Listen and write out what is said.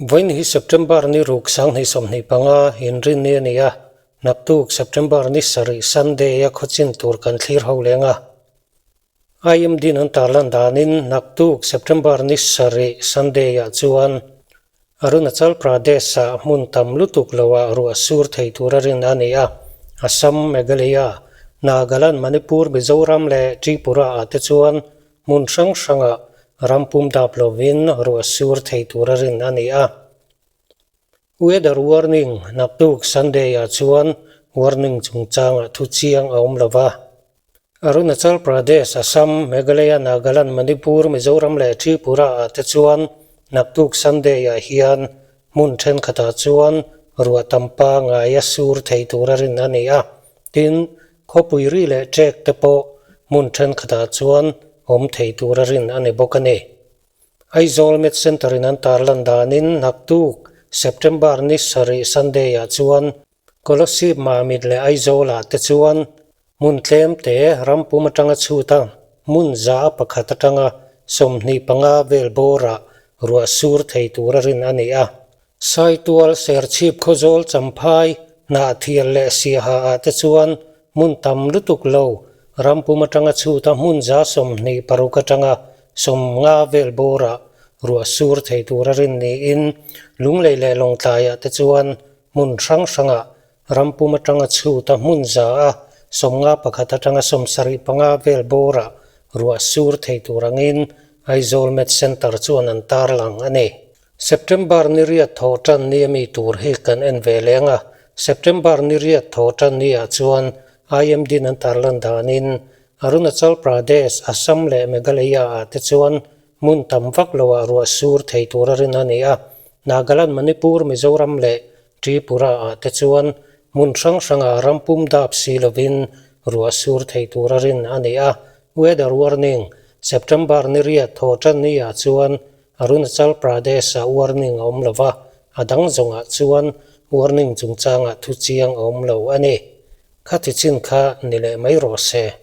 Vawiin hi September ni ruk 2025 inrinni a ni a, naktuk September ni sarih Sunday a khawchin tur kan thlir ho leng a. IMD an tarlan danin naktuk September ni sarih Sunday ah chuan Arunachal Pradesh ah hmun tam lutuk loah ruah sur thei tura rin a ni a, Assam, Meghalaya, Nagaland, Manipur, Mizoram leh Tripura ah te chuan Hmun hrang hrangah ram pum dap lovin ruah sur thei tura rin a ni a. Weather warning, Naktuk Sunday-ah chuan warning chungchangah thu chiang a awm lo va. Arunachal Pradesh, Assam, Meghalaya, Nagaland, Manipur, Mizoram leh Tripura-ah te chuan naktuk Sunday-ah hian hmun thenkhatah chuan ruah tam pangngai a sur thei tura rin a ni a. Tin, Khawpui ri leh ṭek te pawh hmun ṭhenkhatah chuan awm thei tura rin a ni bawk a ni. Aizawl Med Centre in an tarlan danin naktuk September ni sarih Sunday ah chuan Kolasib Mamit leh Aizawl ah te chuan hmun tlem te rampum atanga chhut a hmun za a pakhat atanga 25 vel bawrah ruah sur thei tura rin a ni a. Saitual, Serchhip, Khawzawl, Champhai, Hnahthial leh Siaha ah te chuan hmun tam lutuk lo, rampum atanga chhuta hmun 26 atanga 50 vel bawrah ruah sur thei tura rin niin Lunglei leh Lawngtlai ah te chuan hmun hrang hrangah rampum atanga chhuta hmun 151 atanga 75 vel bawrah ruah sur thei tur angin Aizawl Met Centre chuan an tarlang a ni. September ni riat thaw tan ni a mi tur hi kan en ve leng a, September ni riat thaw tan ni ah chuan IMD an tarlan danin Arunachal Pradesh, Assam leh Meghalaya ah te chuan hmun tam vak lo ah ruah sur thei tur a rin a ni a, Nagaland, Manipur, Mizoram leh Tripura ah te chuan hmun hrang hrang ah ram pum dap si lovin ruah sur thei tur a rin a ni a, Weather warning, September ni riat thaw tan ni ah chuan Arunachal Pradesh-ah warning a awm lo va, a dang zawngah chuan warning chungchangah thu chiang a awm lo a ni. Khati chin kha ni leh mai rawh se.